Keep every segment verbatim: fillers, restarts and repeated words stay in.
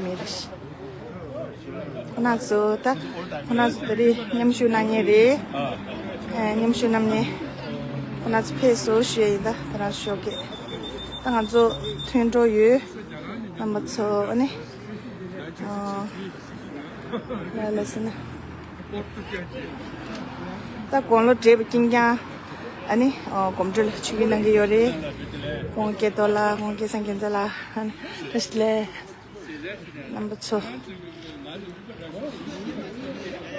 མི་རེད། ཁོ་ན་ཚོ་ད་ཁོ་ན་ཚོ་དེ་རིང་མཉམ་ཞུགས་གནང་མཁན་རེད། ཨ། མཉམ་ཞུགས་གནང་མཁན་ཁོ་ན་ཚོ་ཕེབས་སོང་ཞུ་ཡ་ཡིན། ད་ཁོ་ན་ཚོ་ཞོགས་ཀས་ད་ང་ཚོ་ཐོན་འགྲོ་ཡོད། རྣམ་པ་ཚོ་ཨ་ནི། ཨ། ལ་ལ་ཟེར་ན། ད་དགུང་ལོ་བགྲེས་པ་རྐྱང་རྐྱང་ཨ་ནི་ཨ་གོམ་བགྲོད་ལ་ཆིབས་བསྒྱུར་གནང་གི་ཡོད་རེད། ཁོང་སྐལ་རྡོར་ལགས། ཁོང་སྐལ་བཟང་རྒྱལ་མཚན་ལགས། ཨ་ནི་བཀྲ་ཤིས་བདེ་ལེགས། རྣམ་པ་ཚོ།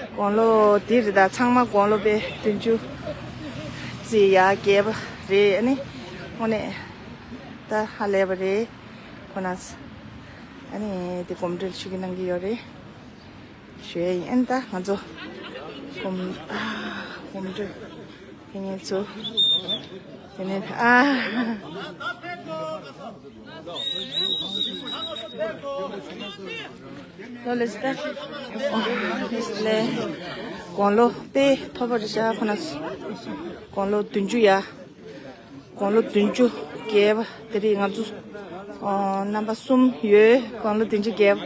དགུང་ལོ་འདི་རེད། ད་ཚང་མ་དགུང་ལོ་དཔེ་བདུན་ཅུ་ཙམ་ཡར་རྒས་པ་རེད། ཨ་ནི་དངོས་གནས་ད་ཧ་ལས་པ་རེད། ཁོ་ན་ཚོ་ཨ་ནི་དེ་གོམ་བགྲོད་ཆིབས་བསྒྱུར་གནང་གི་ཡོད་རེད། ཞུ་ཡ་ཡིན། ཨ་ནི་ད་ང་ཚོ་གོམ་ཨ་གོམ་བགྲོད་དེ་ངེད་ཚོ་དེ་ནས་ཨ། ལོ་ལེགས་ད། ལེགས་ལེ། དགུང་ལོ་དཔེ་མཐོ་པོ་རེད་ཤག་ཁོ་ན་ཚོ་དགུང་ལོ་བདུན་ཅུ་ཡ། དགུང་ལོ་བདུན་ཅུ་བརྒལ་བ་དེ་རིང་ང་ཚོ་ཨོ་རྣམ་པ་གསུམ་ཡོད། དགུང་ལོ་བདུན་ཅུ་བརྒལ་བ།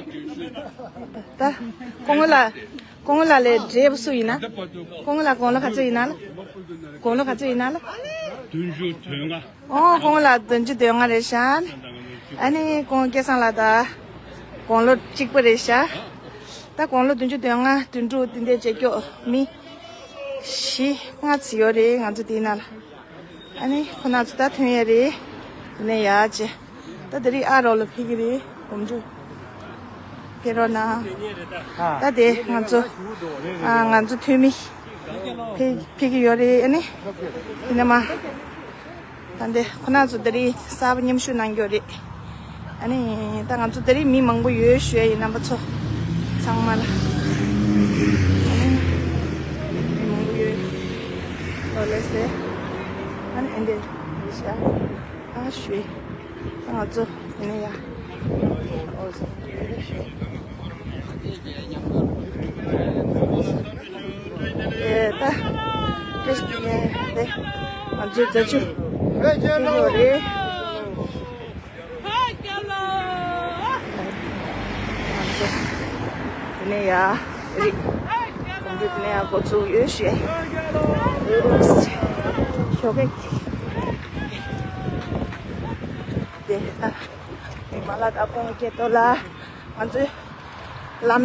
ད་སྐུ་ངོ་ལགས། སྐུ་ངོ་ལགས་ལས་བགྲེས་པ་སུ་ཡིན་ན། སྐུ་ངོ་ལགས་དགུང་ལོ་ག་ཚོད་ཡིན་ན་ལ། དགུང་ལོ་ག་ཚོད་ཡིན་ན་ལ། བདུན་ཅུ་དོན་ལྔ། ཨོ་སྐུ་ངོ་ལགས་བདུན་ཅུ་དོན་ལྔ་རེད་ཤག་ཨ་ནི་སྐུ་ངོ་སྐལ་བཟང་ལགས་ད་དགུང་ལོ་གཅིག་པ་རེད་ཤག་ད་དགུང་ལོ་བདུན་ཅུ་དོན་ལྔ་དོན་དྲུག་དེ་འདྲའི་བྱེད་སྐྱོ་མི་བཞི་ལྔ་ཙམ་ཡོད་རེད། ང་ཚོ་དེའི་ནང་ལ། ཨ་ནི་ཁོ་ན་ཚོ་ད་ཐོན་ཡ་རེད། དེ་ནས་ཡར་བྱས། ད་དེ་རིང་ཨ་རོགས་ལ་ཕེབས་ཀྱི་རེད། གོམ་བགྲོད་ཕེབས་རོགས་གནང་། ད་དེ་ང་ཚོ་ཨ་ང་ཚོ་འཐུས་མི་ཕེབས་ཕེབས་ཀྱི་ཡོད་རེད། ཨ་ནི་དེ་ནས་མ། ད་འདི་ཁོ་ན་ཚོ་དེ་རིང་གསར་པ་མཉམ་ཞུགས་གནང་རྒྱུ་རེད། ཨ་ནི་ད་ང་ཚོ་དེ་རིང་མི་མང་པོ་ཡོད་ཞུ་ཡ་ཡིན། རྣམ་པ་ཚོ་ཚང་མ་ལ་ཨ་ནི་མི་མང་པོ་ཡོད། ལོ་ལེགས་སེ། ཨ་ནི་ཨེ་འདྲས་ཡིན་ཤག་ཨ་ཞུ་ཡ། ད་ང་ཚོ་དེ་ནས་ཡ། ཨོ་ཟེར། ཨེ་ད། ཏེ་ནས་དེ་ང་ཚོའི་རྫ་ཆུ་ཕེབས་ཡོད་རེད། ང་ཚོ་དེ་ནས་ཡ་རིག་གོམ་བགྲོད་དེ་ནས་ཡ་འགོ་ཚུགས་ཡོད་ཤག་ཞོགས་ཀས་དེ་ད་མ་ལ་ད་ཁོང་སྐལ་རྡོར་ལགས། ང་ཚོའི་ལམ་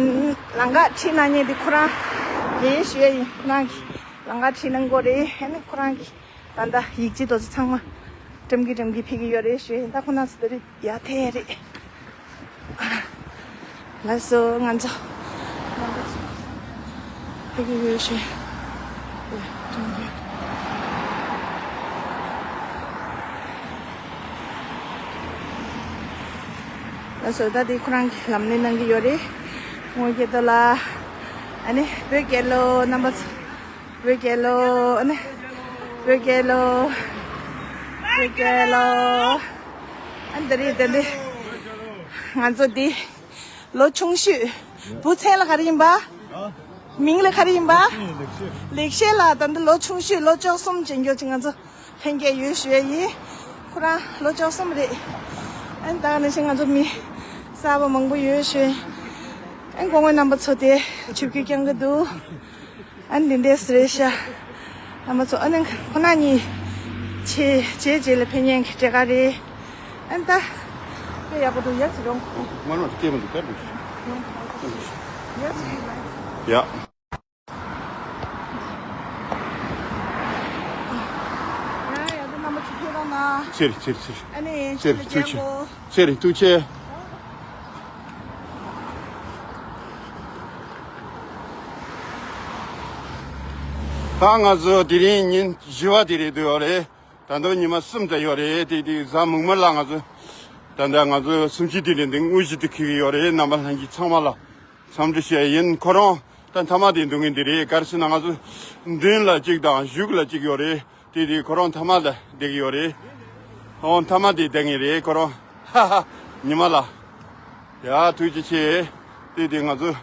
ལམ་ཁ་ཁྲིད་གནང་མཁན་དེ་ཁོ་རང་རེད་ཞུ་ཡ་ཡིན། ཁོ་རང་གིས་ལམ་ཁ་ཁྲིད་གནང་གི་ཡོད་རེད། ཨ་ནི་ཁོ་རང་གིས་ད་ལྟ་ཡིག་ཆ་དེ་ཚོ་ཚང་མ་འགྲེམས་ཀྱི་འགྲེམས་ཀྱི་ཕེབས་ཀྱི་ཡོད་རེད་ཞུ་ཡ་ཡིན། ད་ཁོ་རང་ཚོ་དེ་རིང་ཡར་ཐད་རེད། ལགས་སོ། ང་ཚོ་ཕེབས་ཀྱི་ཡོད་ཞུ་ཡ། ལགས་སོ། ད་དེ་ཁོ་རང་གིས་ལམ་སྣེ་གནང་གི་ཡོད་རེད། ངོ་སྐལ་རྡོར་ལགས། ཨ་ནི་བོད་རྒྱལ་ལོ། རྣམ་པ་ཚོ་བོད་རྒྱལ་ལོ། ཨ་ནི་བོད་རྒྱལ་ལོ། བོད་རྒྱལ་ལོ། ཨ་ནི་དེ་རིང་དེ་འདི་ང་ཚོ་འདི་ལོ་ཆུང་ཤོས་བུ་མཚན་ལ་ག་རེ་ཡིན་པ། མིང་ལ་ག་རེ་ཡིན་པ། ལེགས་བཤད་ལགས། ད་འདི་ལོ་ཆུང་ཤོས་ལོ་བཅུ་གསུམ་ཅན་འགྱོ་ཅིག་ང་ཚོ་ལྷན་རྒྱས་ཡོད་ཞུ་ཡ་ཡིན། ཁོ་རང་ལོ་བཅུ་གསུམ་རེད། ཨན་ད་ནང་བཞིན་ང་ཚོ་མི་གསར་པ་མང་པོ་ཡོད་ཞུ་ཡ་ཡིན། ཨན་སྐུ་ངོ་རྣམ་པ་ཚོ་དེ་ཆིབས་བསྒྱུར་བསྐྱངས་ཀྱི་འདུག་ཨན་འདི་འདྲས་རེད་ཤག་རྣམ་པ་ཚོ། ཨ་ནི་ཁོ་ན་གཉིས་ཆེ་ཆེ་རྗེས་ལ་ཕེབས་མཁན་གྱི་གྲས་ཀ་རེད། ཨན་ད་དཔེ་ཡག་པོ་འདུག་ཡ་ཚི་རོང་། ང་རང་སྐྱེས་མི་འདུག་ད་འདུག་ཡ་ཚི་ཡ། ཡ་ཡ། ད་རྣམ་པ་ཚོ་ཕེབས་རོགས་གནང་། ཆེ་རེད་ཆེ་རེད་ཆེ་རེད། ཨ་ནི་ཆེ་རེད། ཐུགས་རྗེ་ཆེ། ཆེ་རེད། ཐུགས་རྗེ་ཆེ། ད་ང་ཚོ་དེ་རིང་ཉིན་བཞི་པ་དེ་རེད་འདུག་ཡོད་རེད། ད་དུང་ཉི་མ་གསུམ་ཙམ་ཡོད་རེད། དེ་དེ་གཟའ་མིག་དམར་ལ་ང་ཚོ་ད་ལྟ་ང་ཚོ་གསུམ་བཅུའི་དུས་དྲན་འདི་དངོས་གཞི་དུ་འཁེལ་གྱི་ཡོད་རེད། རྣམ་པ་ལྷན་རྒྱས་ཚང་མ་ལ་འཚམས་འདྲི་ཞུ་ཡ་ཡིན། ཁོ་རང་ད་མཐའ་མ་དེ་འདུག་ངེས་འདི་རེད། ག་རེ་ཟེར་ན་ང་ཚོ་མདུན་ལ་གཅིག་དང་གཞུག་ལ་གཅིག་ཡོད་རེད། དེ་དེ་ཁོ་རང་མཐའ་མ་ལ་བསྡད་ཀྱི་ཡོད་རེད། ཨོ་མཐའ་མ་དེ་བསྡད་ངེས་རེད་ཁོ་རང་། ཧ་ཧ། ཉི་མ་ལ། ཡ་ཐུགས་རྗེ་ཆེ། དེ་དེ་ང་ཚོ་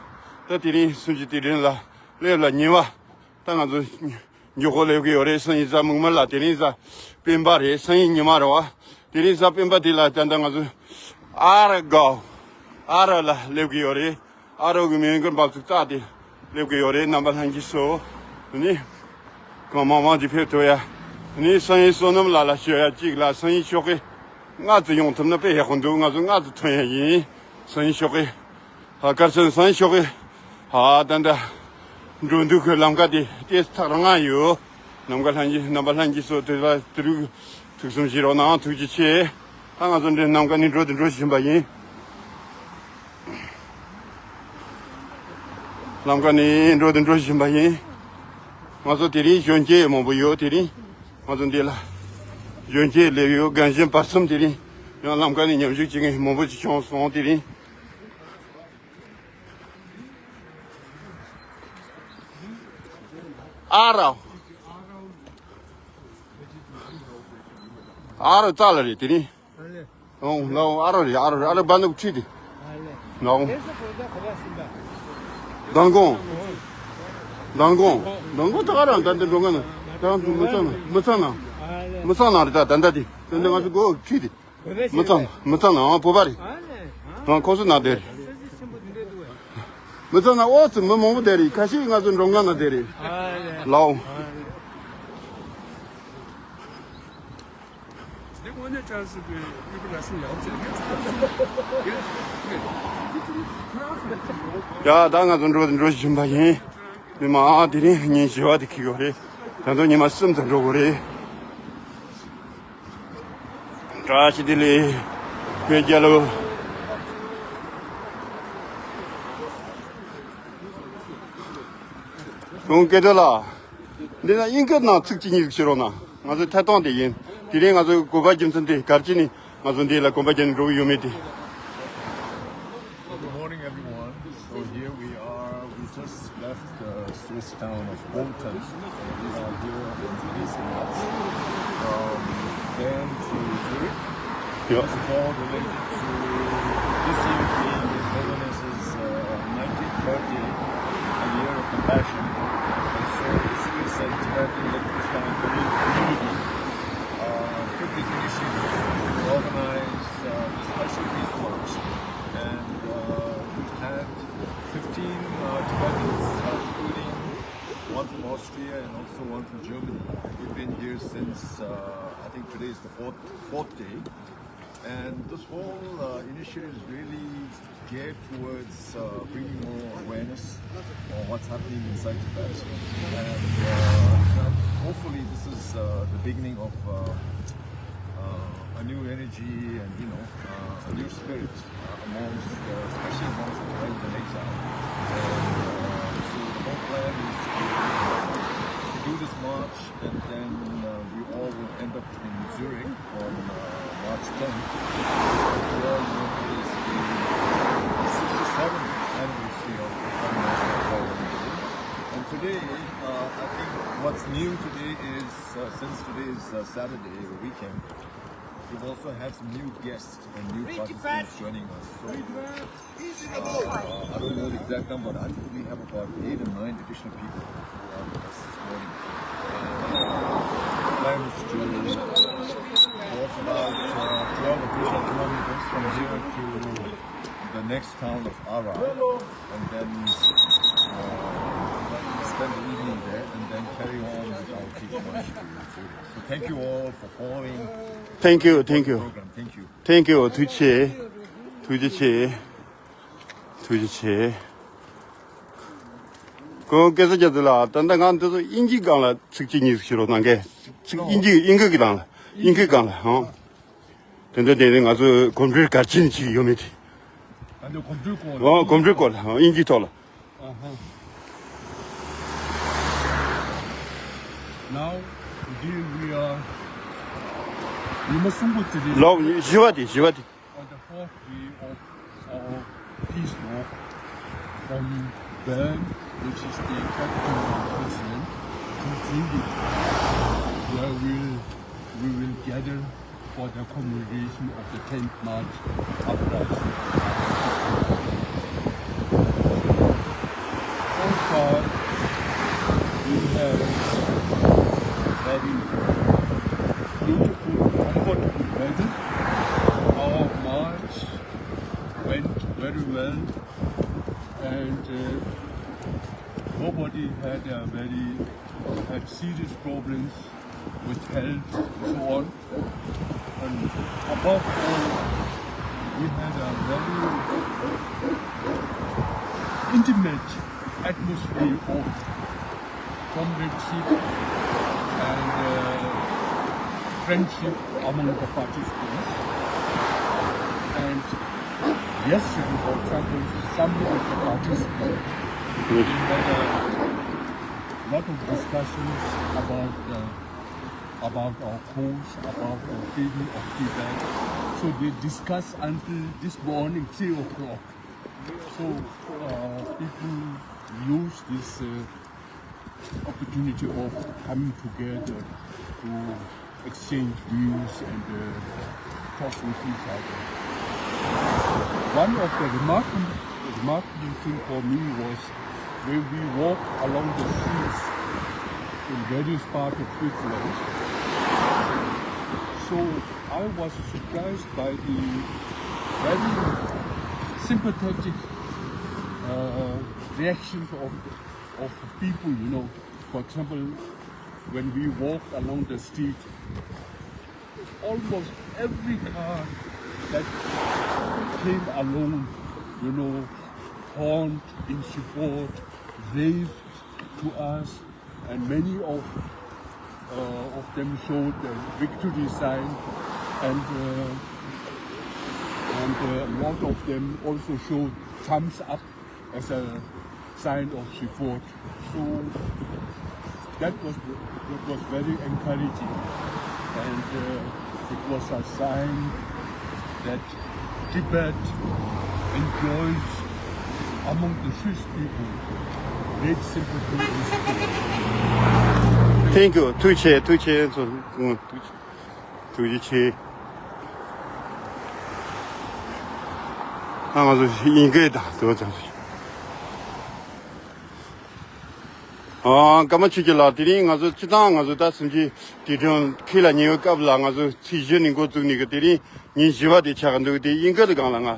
ད་དེ་རིང་གསུམ་བཅུའི་དུས་དྲན་ལ་སླེབས་ལ་ཉེ་བ། ད་ང་ཚོ་མགྱོགས་པོ་སླེབས་ཀྱི་ཡོད་རེད། སང་ཉིན་གཟའ་མིག་དམར་ལ་དེ་རིང་གཟའ་སྤེན་པ་རེད། སང་ཉིན་ཉི་མ་རེད་བ། དེ་རིང་གཟའ་སྤེན་པ་དེ་ལ་ད་ལྟ་ང་ཚོ་ཨར་གའོ་ ཨ་རོགས་ལ་སླེབས་ཀྱི་ཡོད་རེད། ཨ་རོགས་ཀྱི་མི་ཡོང་མཁན་འབབ་ཚུགས་རྩ་དེ་སླེབས་ཀྱི་ཡོད་རེད། རྣམ་པ་ལྷན་རྒྱས་ཚོ། ནི། གང་མང་མང་ཅིག་ཕེབས་ཐུབ་ཡ། ནི་སང་ཉིན་བསོད་ནམས་ལགས་ལ་ཞུ་ཡ་གཅིག་ལ། སང་ཉིན་ཞོགས་ཀས་སྔ་ཙམ་ཡོང་ཐུབ་ན་དཔེ་ཡག་པོ་འདུག་ང་ཚོ་སྔ་ཙམ་ཐོན་ཡ་ཡིན། སང་ཉིན་ཞོགས་ཀས། ཧ། དཀར་ཆེན་སང་ཉིན་ཞོགས་ཀས། ཧ། ད་ལྟ་འགྲོ་འདུག་གི་ལམ་ཁ་དེ་ཏོག་ཙམ་ཐག་རིང་ང་ཡོད། ནམ་མཁའ་ལྷན་རྒྱས། རྣམ་པ་ལྷན་རྒྱས་ཚོ་དེ་ལ་དེ་རིང་ཐུགས་བསམ་བཞེས་རོགས་གནང་། ཐུགས་རྗེ་ཆེ། ད་ང་ཚོ་འདྲེ་ནམ་མཁའ་ནས་འགྲོ་དེ་འགྲོ་བཞིན་པ་ཡིན། ལམ་ཁ་ནས་འགྲོ་དེ་འགྲོ་བཞིན་པ་ཡིན། ང་ཚོ་དེ་རིང་གཞོན་སྐྱེས་མང་པོ་ཡོད། དེ་རིང་ང་ཚོ་འདི་ལ་གཞོན་སྐྱེས་སླེབས་ཡོད། རྒན་གཞོན་བར་གསུམ། དེ་རིང་ཡང་ལམ་ཁ་ནས་མཉམ་ཞུགས་བྱེད་མཁན་མང་པོ་ཅིག་བྱུང་སོང་། དེ་རིང་ཨ་རོགས། ཨ་རོགས་རྩ་ལ་རེད་དེ་རིང་། ཨོང་ལའོ། ཨ་རོགས་རེད། ཨ་རོགས་རེད། ཨ་རོགས་བ་ནུབ་ཁྲིད་དེ། ལའོ། མདང་དགོང་། མདང་དགོང་། མདང་དགོང་ད་ག་རང་ད་འདི་འགྲོ་ང་ན། ད་མི་ཚང་ན། མི་ཚང་ན། མི་ཚང་ན་རེད། ད་ད་ད་དེ་ད་འདི་ང་ཚོ་སྒོ་ཁྲིད་དེ། མི་ཚང་ན། མི་ཚང་ན། ཨང་བོད་པ་རེད། ཨང་ཁོ་ཚོ་ན་དེ་རེད། མི་ཚང་ན། ཨོ་ཙི་མི་མང་པོ་དེ་རེད། ཁ་ཤས་ང་ཚོ་འགྲོ་ང་ན་དེ་རེད། ལའོ། ཡ། ད་ང་ཚོ་འགྲོ་འགྲོ་བཞིན་པ་ཡིན། ཉི་མ་དེ་རིང་ཉིན་བཞི་པ་དེ་འཁེལ་ཡོད་རེད། ད་དུང་ཉི་མ་གསུམ་ཙམ་འགྲོ་དགོས་རེད། བཀྲ་ཤིས་བདེ་ལེགས། བོད་རྒྱལ་ལོ། ཁོང་སྐལ་རྡོར་ལགས། འདི་ན་དབྱིན་སྐད་ནང་ཚིག་གཅིག་གཉིས་ཤིག་བཤད་རོགས་གནང་། ང་ཚོའི་ཐད་གཏོང་དེ་ཡིན། དེ་རིང་ང་ཚོའི་གོམ་པ་རྒྱུ་མཚན་དེ་ག་རེ་བྱས་ནས་ང་ཚོ་འདི་ལ་གོམ་པ་རྒྱག་ནས་འགྲོ་གི་ཡོད་མེད་དེ། Good morning, everyone. So here we are. We just left the Swiss town of Olten. We are here in Switzerland from Bern to Zurich. Yeah. This is all related to this year being the Holiness's uh, nineteenth birthday, a year of compassion. And so the Swiss and Tibetan Liechtenstein community uh, took this initiative to organize uh, a special peace march. And uh, we had fifteen uh, Tibetans, uh, including one from Austria and also one from Germany. We've been here since, uh, I think today is the fourth, fourth day. And this whole uh, initiative is really geared towards uh, bringing more awareness on what's happening inside Tibet. And uh, hopefully this is uh, the beginning of uh, uh, a new energy and, you know, uh, a new spirit uh, amongst, uh, especially amongst the Tibetans in exile. And uh, so the whole plan is to, to do this march, and then uh, we all will end up in Zurich on uh, March tenth. As we all know, it is the sixty-seventh anniversary of the Holiness of Paul. And today, uh, I think what's new today is, uh, since today is uh, Saturday, the weekend, we've also had some new guests and new participants joining us. So uh, I don't know the exact number, but I think we have about eight or nine additional people who are with us this morning. And uh, plans to walk about uh, twelve or thirteen kilometers from here to the next town of Ara, and then uh, spend the evening there, and then carry on with our peace march to Zurich. So thank you all for following. Thank you, thank you. Program. Thank you. Thank you. ཐུགས་རྗེ་ཆེ། ཐུགས་རྗེ་ཆེ། ཐུགས་རྗེ་ཆེ། ཁོང་སྐལ་བཟང་རྒྱ་མཚོ་ལགས། ད་ལྟ་ང་འདི་ཚོ་དབྱིན་ཇིའི་སྒང་ལ་ཚིག་གཅིག་གཉིས་ཤིག་བཤད་རོགས་གནང་གས། ཚིག་དབྱིན་ཇི། དབྱིན་སྐད་ཀྱི་སྒང་ལ། དབྱིན་སྐད་སྒང་ལ་ཧང་། དེ་འདྲ་དེ་ནི་ང་ཚོ་གོམ་བགྲོད་ག་རེ་བྱས་ནས་བྱེད་ཀྱི་ཡོད་མེད་དེ། ཨ་ནི་གོམ་བགྲོད་སྐོར་ལ། ཨོ། གོམ་བགྲོད་སྐོར་ལ། ཨོ། དབྱིན་ཇིའི་ཐོག་ལ། Uh-huh. Now, today we are ཉི་མ་གསུམ་པ་དེ་རེད། ལོ་བཞི་པ་དེ། བཞི་པ་དེ། On the fourth day of our peace walk from Bern, which is the capital of Switzerland, to Zurich, where we'll, we will gather for the commemoration of the tenth March uprising. So far, we have very beautiful, comfortable weather. Our march went very And uh, nobody had a very had serious problems with health and so on. And above all, we had a very intimate atmosphere of comradeship and uh, friendship among the participants. And yesterday, for example, some of the participants, we had a lot of discussions about the about our course, about our theory of Tibet. So they discuss until this morning, three o'clock. So uh, people use this uh, opportunity of coming together to exchange views and uh, talk with each other. One of the remarkable, remarkable thing for me was when we walk along the streets in various parts of Switzerland. So I was surprised by the very sympathetic uh, reactions of of people, you know. For example, when we walk along the street, almost every car that came along, you know, honked in support, waved to us, and many of uh, of them showed the victory sign, and uh, and uh, a lot of them also showed thumbs up as a sign of support. So that was that was very encouraging, and uh, it was a sign that Tibet enjoys among the Swiss people great sympathy and support. Thank you. ཐུགས་རྗེ་ཆེ། ཐུགས་རྗེ་ཆེ། ཐུགས་རྗེ་ཆེ། ཨ་ང་ཚོ་དབྱིན་སྐད་དང་དེ་བ་ཙམ་ཞིག་ཨ་ཀརྨ་ཆོས་རྒྱལ་ལགས། དེ་རིང་ང་ཚོ་སྤྱི་བཏང་ང་ཚོ་ད་སེམས་ཅན་དུས་དྲན་ཁས་ལ་ཉེ་བའི་སྐབས་ལ་ང་ཚོ་ཚེས་བཞི་ནས་འགོ་བཙུགས་ནས་གི་དེ་རིང་ཉིན་བཞི་པ་དེ་ཆགས་ཀྱི་འདུག་དེ་དབྱིན་སྐད་དུ་སྒང་ལ་ང་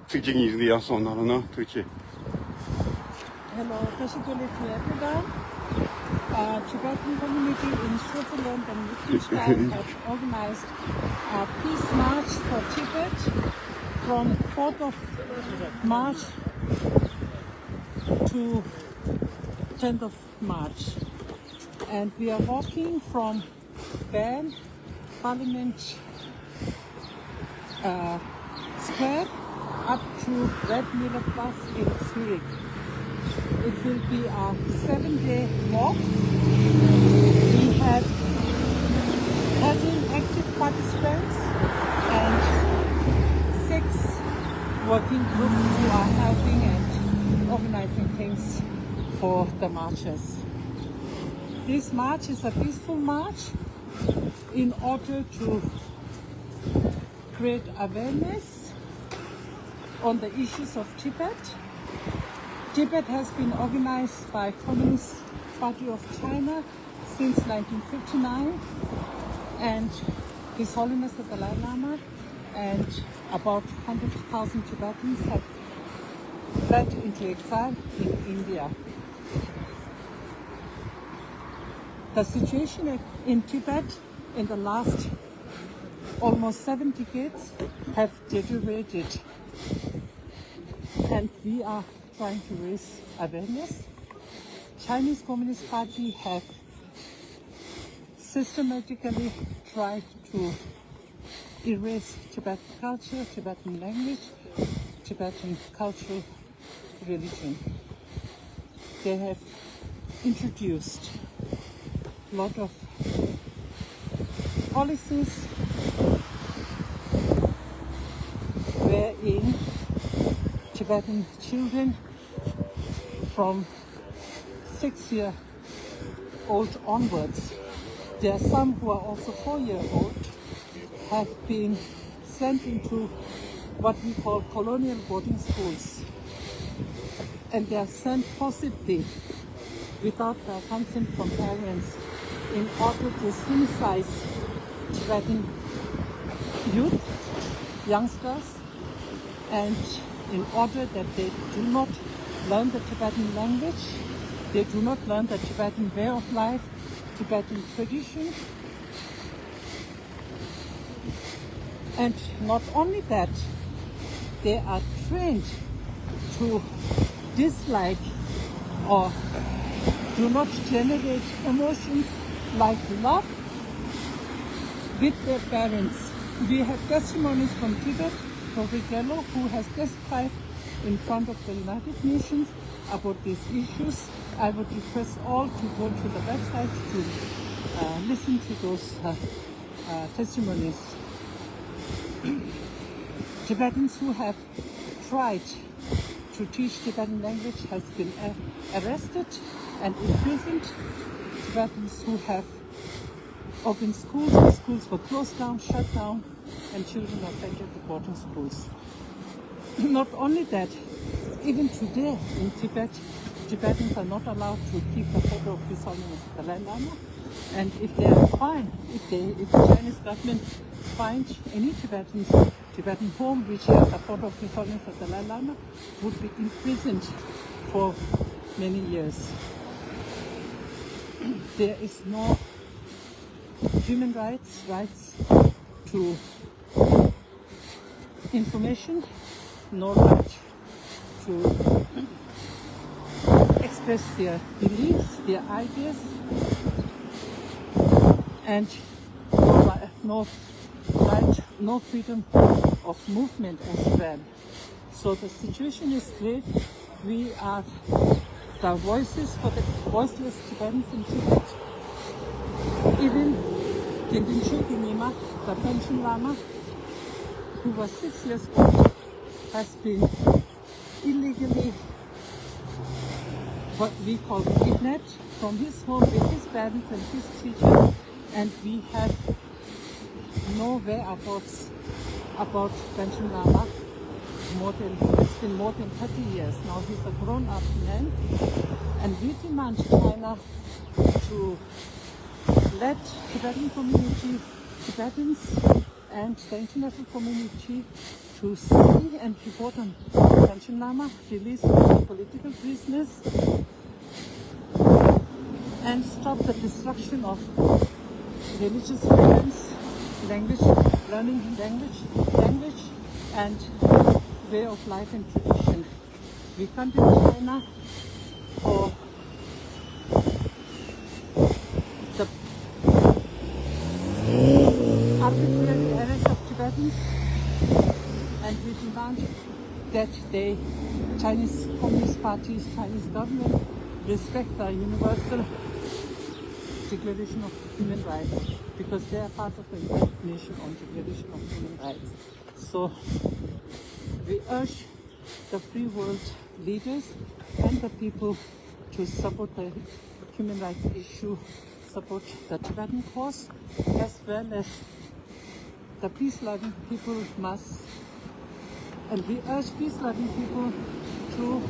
ཚིག་གཅིག་གཉིས་ཡང་གསུང་གནང་རོགས་གནང་། ཐུགས་རྗེ་ཆེ། Hello, Tashikoli to everyone. Uh, Tibetan community in Switzerland and Liechtenstein have organized a peace march for Tibet from fourth of March to tenth of March. And we are walking from Bern, Parliament uh, Square, up to Red Miller Bus in Zurich. It will be a seven-day walk. We have thirteen active participants and six working groups who are helping and organizing things for the marchers. This march is a peaceful march in order to create awareness on the issues of Tibet. Tibet has been organized by Communist Party of China since nineteen fifty-nine, and His Holiness the Dalai Lama and about hundred thousand Tibetans have fled into exile in India. The situation in Tibet in the last almost seven decades have deteriorated, and we are trying to raise awareness. Chinese Communist Party have systematically tried to erase Tibetan culture, Tibetan language, Tibetan cultural religion. They have introduced a lot of policies wherein Tibetan children from six year old onwards, there are some who are also four year old, have been sent into what we call colonial boarding schools. And they are sent forcibly without the consent from parents in order to Sinicise Tibetan youth, youngsters, and in order that they do not learn the Tibetan language, they do not learn the Tibetan way of life, Tibetan tradition. And not only that, they are trained to dislike or do not generate emotions like love with their parents. We have testimonies from Tibet, from Rigello, who has testified in front of the United Nations about these issues. I would request all to go to the website to uh, listen to those uh, uh, testimonies. Tibetans who have tried to teach Tibetan language has been uh, arrested and imprisoned. Tibetans who have opened schools, the schools were closed down, shut down, and children are sent to boarding schools. Not only that, even today in Tibet, Tibetans are not allowed to keep a photo of His Holiness the Dalai Lama. And if they are fined, if they, if the Chinese government fined any Tibetans, Tibetan home which has a photo of His Holiness the Dalai Lama would be imprisoned for many years. There is no human rights, rights to information, no right to express their beliefs, their ideas, and no, ri- no right, no freedom of movement as well. So the situation is grave. We are the voices for the voiceless Tibetans in Tibet. Even Tengden Choekyi Nyima, the Panchen Lama, who was six years old, has been illegally, what we call, kidnapped from his home with his parents and his teacher, and we have no whereabouts about Panchen Lama. More than, it's been more than thirty years now. He's a grown-up man, and we demand China to let Tibetan community, Tibetans, and the international community to see and report on Panchen Lama, release all political prisoners, and stop the destruction of religious freedoms, language, learning language, language, and way of life and tradition. We condemn China for the arbitrary arrest of Tibetans, and we demand that the Chinese Communist Party's Chinese government respect the Universal Declaration of Human Rights, because they are part of the United Nations on Declaration of Human Rights. So we urge the free world leaders and the people to support the human rights issue, support the Tibetan cause, as well as the peace-loving people must, and we urge peace-loving people to,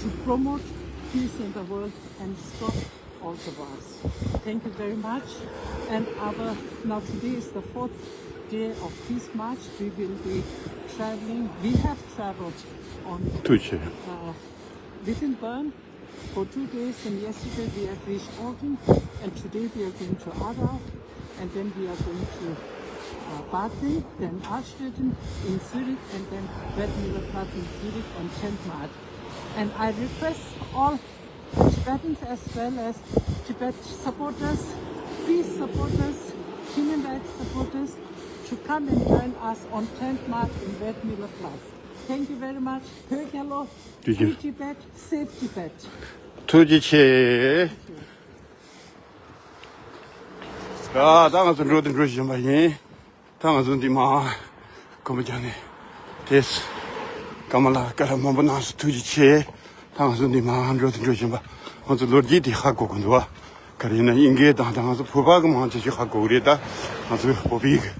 to promote peace in the world and stop all the wars. Thank you very much. And our, now today is the fourth day of peace march. We will be traveling, we have traveled on, ཐུགས་རྗེ་ཆེ། uh, within Bern for two days, and yesterday we have reached Olten, and today we are going to Aarau, and then we are going to uh, Baden, then Altstetten in Zurich, and then Wertmüllerplatz in Zurich on tenth March. And I request all Tibetans as well as Tibet supporters, peace supporters, human rights supporters to come and join us on tenth March in Wertmüllerplatz. Thank you very much. Högalo, Free Tibet, save Tibet. ཐུགས་རྗེ་ཆེ། ད་ད་ང་ཚོ་འགྲོ་དེ་འགྲོ་བཞིན་པ་ཡིན། ད་ང་ཚོ་འདི་མ་ཀམ་པ་ཇ་ནས་དེས་ཀ་མ་ལ་ཀ་ར་མང་པོ་གནང་སོང་། ཐུགས་རྗེ་ཆེ། ད་ང་ཚོ་འདི་མ་འགྲོ་དེ་འགྲོ་བཞིན་པ། ང་ཚོ་ལོ་རྒྱུས་དེ་ཧ་གོ་གི་འདུག་བ། ག་རེ་ཡིན་ན་དབྱིན་སྐད་དང་ད་ང་ཚོ་བོད་པ་གི་མང་ཆེ་ཤོས་ཧ་གོ་གི་རེད། ད་ང་ཚོ་བོད་པའི་གི་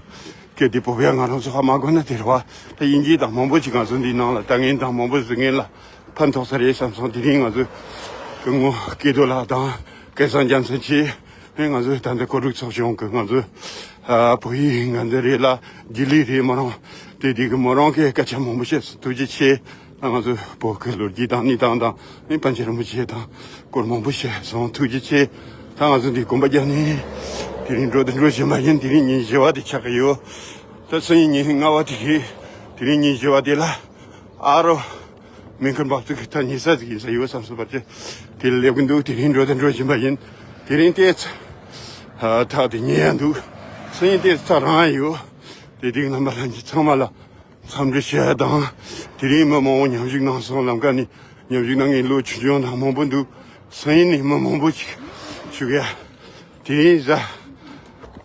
སྐད་དེ་བོད་པ་ང་རང་ཚོ་ཧ་མ་གོ་ན་དེ་རེད་བ། ད་དབྱིན་སྐད་དང་མང་པོ་ཅིག་ང་ཚོ་འདི་ནང་ལ་ལྟ་མཁན་དང་མང་པོ་གཟིགས་མཁན་ལ་ཕན་ཐོགས་ས་རེད་བསམ་སོང་། དེ་རིང་ང་ཚོ་སྐུ་ངོ་སྐལ་རྡོར་ལགས་དང་སྐལ་བཟང་རྒྱལ་མཚན་གྱིས་ང་ཚོ་ད་ལྟ་ཀོ་ལུག་ཚོགས་ཆུང་གི་ང་ཚོ་ ཨ། བོད་ཡིག་འགན་འཛིན་རེད་ལ། རྒྱུན་ལས་རེད། མོ་རང་དེ་དེ་གི་མོ་རང་གི་སྐད་ཆ་མང་པོ་བཤད་སོང་། ཐུགས་རྗེ་ཆེ། ད་ང་ཚོ་བོད་ཀྱི་ལོ་རྒྱུས་དང་གནས་སྟངས་དང་ནི་པཎ་ཆེན་རིན་པོ་ཆེ་དང་སྐོར་མང་པོ་བཤད་སོང་། ཐུགས་རྗེ་ཆེ། ད་ང་ཚོ་འདི་གོམ་པ་བརྒྱབ་ནས་དེ་རིང་འགྲོ་དང་འགྲོ་བཞིན་པ་ཡིན། དེ་རིང་ཉིན་བཞི་པ་དེ་ཆགས་ཀྱི་ཡོད། ད་སང་ཉིན་ཉིན་ལྔ་པ་དེ་རེད། དེ་རིང་ཉིན་བཞི་པ་དེ་ལ་ཨ་རོ་མིང་ཁུར་འབབ་ཚིགས་ད་ཉེ་ས་ཟིག་ཡིན་ས་ཡོད་བསམ་སོང་བར་ཆད་དེ་ལ་སླེབས་ཀྱི་འདུག་དེ་རིང་འགྲོ་དང་འགྲོ་བཞིན་པ་ཡིན། དེ་རིང་ཏོག་ཙམ་ཐག་དེ་ཉེ་ཡ་འདུག་སང་ཉིན་ཏོག་ཙམ་ཐག་རིང་ཡ་ཡོད། དེ་དུས་རྣམ་པ་ལྷན་རྒྱས་ཚང་མ་ལ་འཚམས་འདྲི་ཞུ་ཡ་དང་། དེ་རིང་མི་མང་པོ་མཉམ་ཞུགས་གནང་སོང་། ལམ་ཁ་ནས་མཉམ་ཞུགས་གནང་མཁན་ལོ་ཆུང་ཆུང་དང་མང་པོ་འདུག་སང་ཉིན་ནས་མི་མང་པོ་ཞིག་ཞུགས་ཡ། དེ་རིང་གཟའ་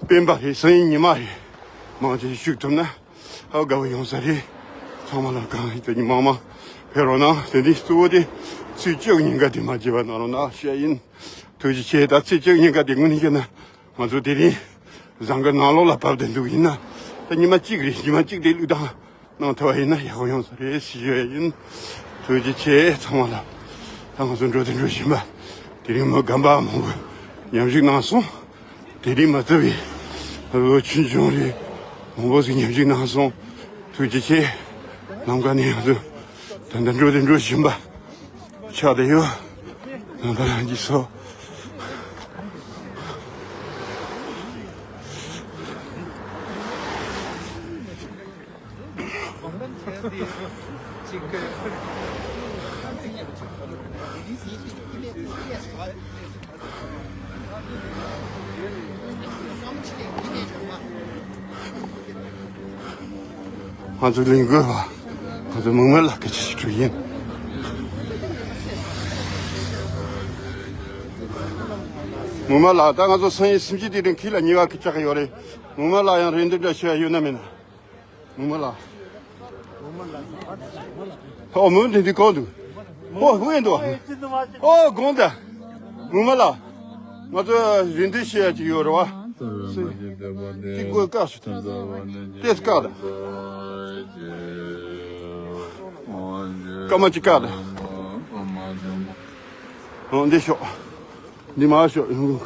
སྤེན་པ་རེད། སང་ཉིན་ཉི་མ་རེད། མང་ཆེ་ཞུགས་ཐུབ་ན་ཧ་དགའ་བོ་ཡོང་ས་རེད། ཚང་མ་ལ་གང་ཡིན་དེ་ཉིན་མང་མང་ཕེབས་རོགས་གནང་། དེ་འདི་གཙོ་བོ་དེ་ཚེས་བཅུ་ཉིན་ཀ་དེ་མ་བརྗེད་པ་གནང་རོགས་གནང་ཞུ་ཡ་ཡིན། ཐུགས་རྗེ་ཆེ། ད་ཚེས་བཅུ་ཉིན་ཀ་དེ་དངོས་གནས་བཤད་ན་ང་ཚོ་དེ་རིང་བཟང་གི་ནང་ལོགས་ལ་བབས་བསྡད་འདུག་ཡིན་ན་ད་ཉི་མ་གཅིག་རེད། ཉི་མ་གཅིག་དེ་བླུགས་དང་གནང་ཐུབ་པ་ཡིན་ན་ཡག་པོ་ཡོང་ས་རེད་ཞུ་ཡ་ཡིན། ཐུགས་རྗེ་ཆེ་ཚང་མ་ལ། ད་ང་ཚོ་འགྲོ་དང་འགྲོ་བཞིན་པ་དེ་རིང་མི་རྒན་པ་མང་པོ་མཉམ་ཞུགས་གནང་སོང་། དེ་རིང་མ་ཚད་པའི་ལོ་ཆུང་ཆུང་རེད། མང་པོ་ཞིག་མཉམ་ཞུགས་གནང་སོང་། ཐུགས་རྗེ་ཆེ། ལམ་ཁ་ནས་ང་ཚོ་ད་ལྟ་འགྲོ་དང་འགྲོ་བཞིན་པ་ཆགས་བསྡད་ཡོད། ལམ་ཁ་ལ་འཇིགས་སོ། ང་ཚོ་ལས་འགུལ་བ། ང་ཚོ་མིག་དམར་ལགས་སྐད་ཆ་ཞིག་དྲིས་ཡིན། མིག་དམར་ལགས། ད་ང་ཚོ་སང་ཉིན་སུམ་ཅུ་དེ་རིང་ཁྱི་ལ་ཉེ་བ་ཁི་ཆགས་ཀྱི་ཡོད་རེད། མིག་དམར་ལགས་ཡང་རེ་འདུན་འདྲ་ཞུ་ཡ་ཡོད་ན་མེད་ན། མིག་དམར་ལགས། ཨོ་མོ་འདི་འདི་གང་འདུག་ཨོ་ཧུ་ཡིན་འདུག་ཨོ་དགོངས་ད། མིག་དམར་ལགས། ང་ཚོ་རེ་འདུན་ཞུ་ཡ་ཅིག་ཡོད་རེད་བ། ཅིག་དགོས་བཀག་ཞུ། ཏེས་བཀག་ད། སྐར་མ་གཅིག་བཀག་ད། ཨོ་འདི་ཤོག་འདི་མར་ཤོག་ཧ།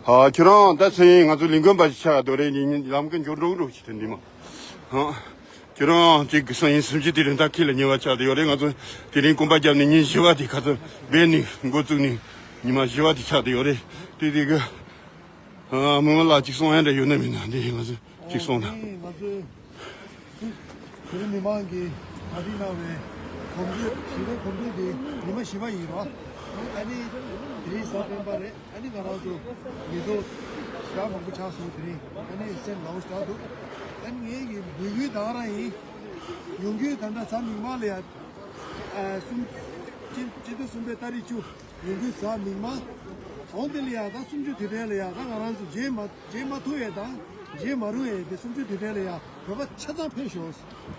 ཁྱེད་རང་ད་སེང་ང་ཚོ་ལས་འགུལ་པ་ཞིག་ཆགས་འདུག་རེད། ཉིན་ཉིན་ལམ་ཀ་འགྱུར་འགྲོ་འགྲོ་ཞིག་དེ་འདི་མ། ཧ། ཁྱེད་རང་གཅིག་གི་སང་ཉིན་སུམ་ཅུ་དེ་རིང་ད་ཁྱི་ལ་ཉེ་བ་ཆགས་བསྡད་ཡོད་རེད། ང་ཚོ་དེ་རིང་གོམ་པ་བརྒྱབ་ནས་ཉིན་བཞི་པ་དེ་ཁ་ཚོ་སྦས་ནས་འགོ་བཙུགས་ནས་ཉི་མ་བཞི་པ་དེ་ཆགས་བསྡད་ཡོད་རེད། དེ་དེ་གི་ཨ་མིག་དམར་ལགས་གཅིག་གསུང་ཡ་འདྲ་ཡོད་ན་མེད་ན་འདི་ང་ཚོ་གཅིག་གསུང་དང་། ཨ་ནི་ང་ཚོ་བོད་མི་མང་གིས་གྲ་སྒྲིག་གནང་བའི་གོམ་བགྲོད་ཞི་བའི་གོམ་བགྲོད་དེ་ཉི་མ་བཞི་པ་ཡིན་རོགས། ཨ་ནི་དེ་རིང་གཟའ་སྤེན་པ་རེད། ཨ་ནི་ང་རང་ཚོ་མི་ཚོ་ཞག་མང་པོ་ཆགས་སོང་། དེ་རིང་ཨ་ནི་སེམས་ནང་དྲག་འདུག་ཨ་ནི་ངེད་ཀྱི་འབོད་སྐུལ་དང་རང་ཡིན། ཡོང་རྒྱུའི་ད་ལྟ་གཟའ་མིག་དམར་ལ་ཡ། ཨ་གསུམ། སྤྱི་སྤྱི་ཟླ་གསུམ་པའི་ཏ་རིག་བཅུ། ཡོང་རྒྱུའི་གཟའ་མིག་དམར། འོང་དེ་ལ་ཡ་ད་གསུམ་བཅུ་དེ་དྲན་ལ་ཡ་ད་ང་རང་ཚོ་མཇལ་མ་མཇལ་མ་ཐུབ་ཡས་དང་མཇལ་མ་རུང་ཡས་དེ་གསུམ་བཅུ་དེ་དྲན་ལ་ཡ་བོད་པ་ཆ་ཚང་ཕེབས་ཤོག་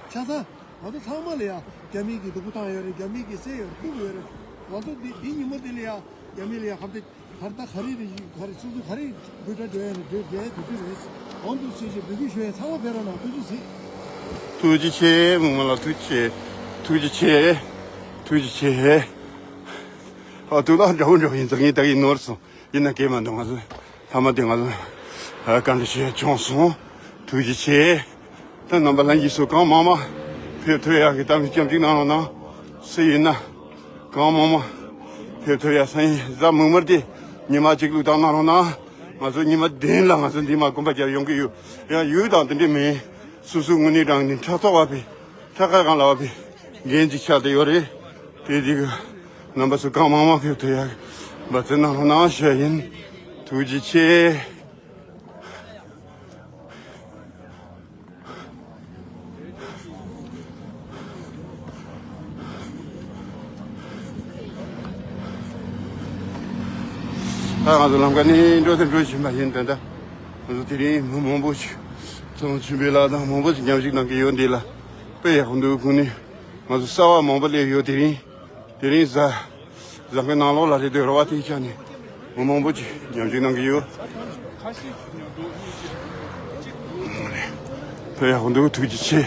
ཆ་ཚང་ང་ཚོ་ཚང་མ་ལ་ཡ་རྒྱ་མི་གི་སྡུག་པོ་བཏང་ཡོད་རེད། རྒྱ་མི་གི་བསད་ཡོད་རེད། བཀུག་ཡོད་རེད། ང་ཚོ་འདི་འདི་ཉིན་མོ་དེ་ལ་ཡ་རྒྱ་མི་ལ་ཡ་ཧམ་ཏེ། གར་ད་ག་རེ་རེད། ག་རེ་སོ་སོ་ག་རེ་འབོད་སྒྲ་འགྲོ་ཡ་རེད། འགྲོ་འགྲོ་ཡ་དུས་ཚོད་རེད། འོང་དུས་ཚེ་ཞེས་འབོད་སྐུལ་ཞུ་ཡ་ཚང་མ་ཕེབས་རོགས་གནང་། ཐུགས་རྗེ་ཆེ། ཐུགས་རྗེ་ཆེ། མིག་དམར་ལགས་ཐུགས་རྗེ་ཆེ། ཐུགས་རྗེ་ཆེ། ཐུགས་རྗེ་ཆེ། ཨ་དུ་ལག་འདྲ་བོ་འདྲ་བོ་ཡིན་ཙང་ངས་ད་གིན་ནོར་སོང་། ཡིན་ན་སྐད་མ་འདུག་ང་ཚོ་ཐ་མ་དེ་ང་ཚོ་ཨ་བཀའ་འདྲི་ཞུ་ཡ་བྱུང་སོང་། ཐུགས་རྗེ་ཆེ། ད་རྣམ་པ་ལྷན་རྒྱས་ཚོ་གང་མང་མང་ཕེབས་ཐུབ་ཡག་གི་གཏམ་ཞིག་སྐྱབས་འཇུག་གནང་རོགས་གནང་། སུ་ཡིན་ན་གང་མང་མང་ཕེབས་ཐུབ་ཡག་སང་ཉིན་གཟའ་མིག་དམར་དེ་ཉི་མ་གཅིག་བླུགས་བཏང་གནང་རོགས་གནང་། ང་ཚོ་ཉི་མ་བདུན་ལ་ང་ཚོ་འདི་མ་གོམ་པ་རྒྱབ་ཡོང་གི་ཡོད། ཡང་ཡུལ་དང་དེ་འདྲ་མིན། སོ་སོའི་དངོས་གནས་དྲང་གནས་ཕྲག་ཐོག་བ་པའི་ཕྲག་དཀར་གང་ལ་བ་པའི་འགན་ཅིག་ཆགས་བསྡད་ཡོད་རེད། དེ་དེ་གི་རྣམ་པ་ཚོ་གང་མང་མང་ཕེབས་ཐུབ་ཡག་འབད་བརྩོན་གནང་རོགས་གནང་ཞུ་ཡ་ཡིན། ཐུགས་རྗེ་ཆེ། ད་ང་ཚོ་ལམ་ཁ་ནས་འགྲོ་དང་འགྲོ་བཞིན་པ་ཡིན། ད་ལྟ་ང་ཚོ་དེ་རིང་མི་མང་པོ་ཞིག་ཚང་ཆུན་པའི་ལགས་དང་མང་པོ་ཞིག་མཉམ་ཞུགས་གནང་གི་ཡོད། འདི་ལ་དཔེ་ཡག་པོ་འདུག་ཁོང་ནི་ང་ཚོ་གསར་པ་མང་པོ་སླེབས་ཡོད། དེ་རིང་དེ་རིང་གཟའ་གཟའ་འཁོར་ནང་ལོགས་ལ་རེད་འདུག་རེད་བ། དེའི་ཆ་ནས་མི་མང་པོ་ཅིག་མཉམ་ཞུགས་གནང་གི་ཡོད། དཔེ་ཡག་པོ་འདུག་ཐུགས་རྗེ་ཆེ།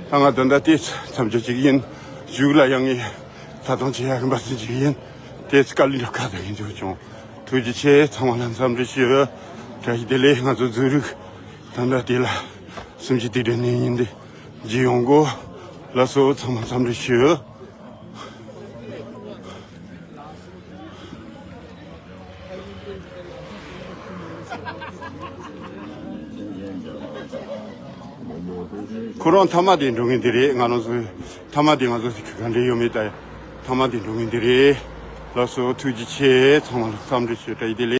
ད་ང་ད་ལྟ་ཏོག་ཙམ་མཚམས་འཇོག་བྱེད་ཀྱི་ཡིན། གཞུག་ལ་ཡང་ངས་ད་དུང་བྱེད་ཡག་གི་འབད་བརྩོན་བྱེད་ཀྱི་ཡིན། ཏོག་ཙམ་དཀའ་ལས་འགྲོ་ཁག་ད་ཡིན་འདུག་བྱུང་། ཐུགས་རྗེ་ཆེ། ཚང་མ་ལ་འཚམས་འདྲི་ཞུ། བཀྲ་ཤིས་བདེ་ལེགས། ང་ཚོ་འཛུལ་རོགས། ད་ལྟ་དེ་ལ་གསུམ་བཅུ་དུས་དྲན་ནས་ཡིན་ཏེ་ཇི་ཡོང་གོ། ལགས་སོ། ཚང་མ་འཚམས་འདྲི་ཞུ། ཁོ་རང་མཐའ་མ་དེ་འགྲོ་ངེས་དེ་རེད། ང་རང་ཚོ་མཐའ་མ་དེ་ང་ཚོ་ག་འདྲ་ཡོད་མེད་ལྟ་ཡ། མཐའ་མ་དེ་འགྲོ་ངེས་དེ་རེད། ལགས་སོ། ཐུགས་རྗེ་ཆེ། ཚང་མ་ལ་འཚམས་འདྲི་ཞུ། བཀྲ་ཤིས་བདེ་ལེགས།